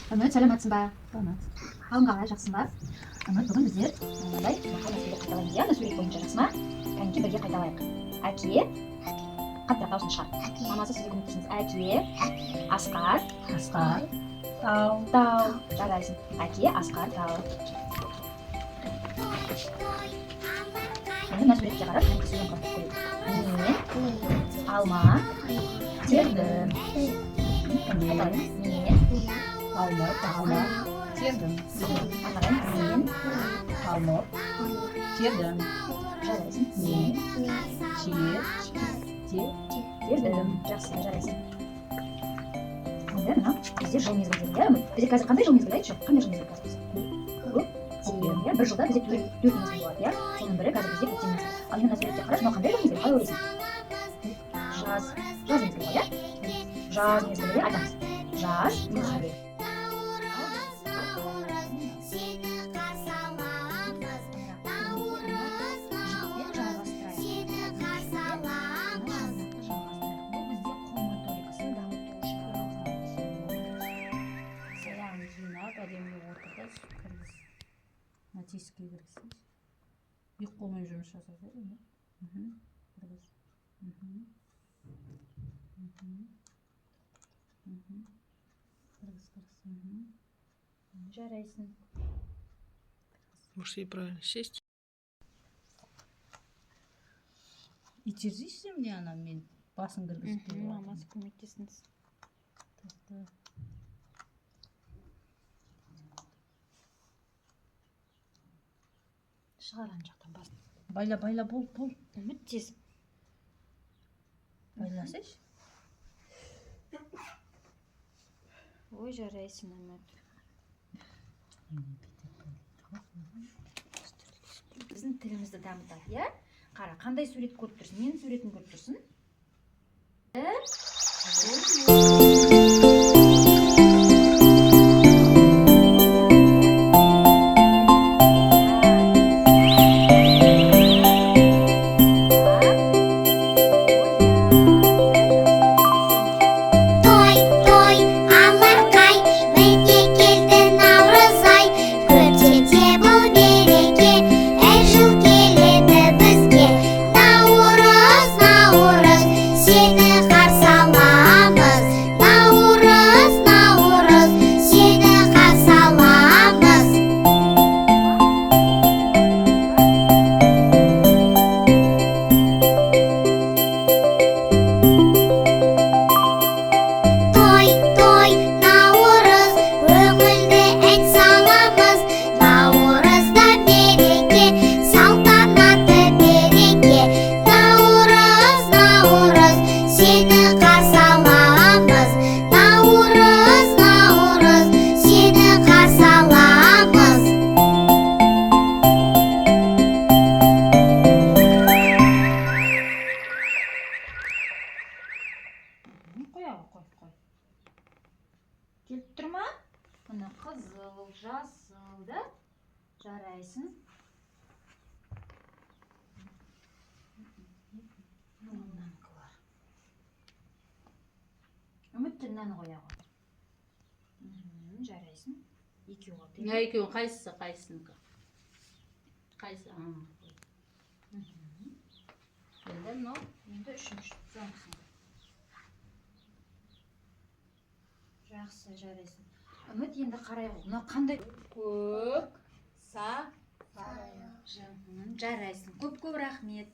Үміт, сәлеметсің ба? Саламат. Қалың қалай, жақсың ба? Үміт, бүгін біздер мынандай мақал мәтелді қайталаймыз, иә? Мына сурет бойынша, жақсы ма? Кәнекей, бірге қайталайық. Әке, қаттырақ дауысын шығар. Мамасы, сіз де көмектесіңіз. Әке, асқар, Асқар тау. Тау. Жарайсың. Әке, асқар, тау. Енді мына суретке қарап, кәнекей, сөзден құрастырып көрейік. Мен алма тердім. Қайталаймыз. Мен Алма тердім. Ары қарай. Мен Алмұрт тердім. Жарайсың. Мен Жер те тердім. Жақсы, жарайсың. Енді мынау бізде жыл мезгілдері, иә, Үміт? Бізде қазір қандай жыл мезгілі, айтшы? Қандай жыл мезгілі қазір бізде? Көктем, иә? Бір жылда бізде төрт мезгіл болады, иә? Соның бірі қазір бізде көктем мезгілі. Ал енді мына суретке қарашы, мынау қандай жыл мезгілі? Қалай ойлайсың? Жаз. Жаз мезгілі ғой, иә? Жаз мезгілі, иә, айтамыз. Жаз мезгілі. Сені қарсы аламыз, Наурыз, Наурыз, сені қарсы аламыз. Бұл бізде қол моторикасын дамыту үшін арналған. Аяғын жинап, әдемілеп отырғыз, кіргіз. Мына тесікке кіргізсейші. Екі қолмен жұмыс жасап жүр енді. Кіргіз. Кіргіз, кіргіз. Жарайсың. Может, ей правильно сесть? Итерсейші міне, ана мен басын кіргізіп беріп жатырмын. Мамасы көмектесіңіз. Тоқта. Шығар ана жақтан бас. Байла, байла, бол, бол. Үміт, тез. Байласайшы. Ой, жарайсың, Үміт. Біздің тілімізді дамытады, иә? Қара, қандай сурет көріп тұрсың? Ненің суретін көріп тұрсың? Той, той, алақай, міне келді наурыз ай. Көктемде бұл мереке, әр жыл келеді бізге. Наурыз, Наурыз, сені қарсы аламыз. Наурыз, Наурыз, сені қарсы аламыз. Той, той, Наурыз, көңілді ән саламыз. Наурызда мереке, салтанатты береке. Наурыз, Наурыз, сені қарсы аламыз. Наурыз, Наурыз, сені қарсы аламыз. Қоя ғой, қой, қой. Келіп тұр ма? Міне, қызыл, жасыл, да? Жарайсың. Мынанікі бар. Үміт, мынаны қоя ғой. Жарайсың. Екеу қалды. Мына екеуінің қайсысы, қайсысынікі? Қайсы? Енді мынау. Енді үшінші, соңғысын. Жақсы, жарайсың. Үміт, енді қарай ғой. Мынау қандай? Көк, са, Жарайсың. Көп көп рахмет.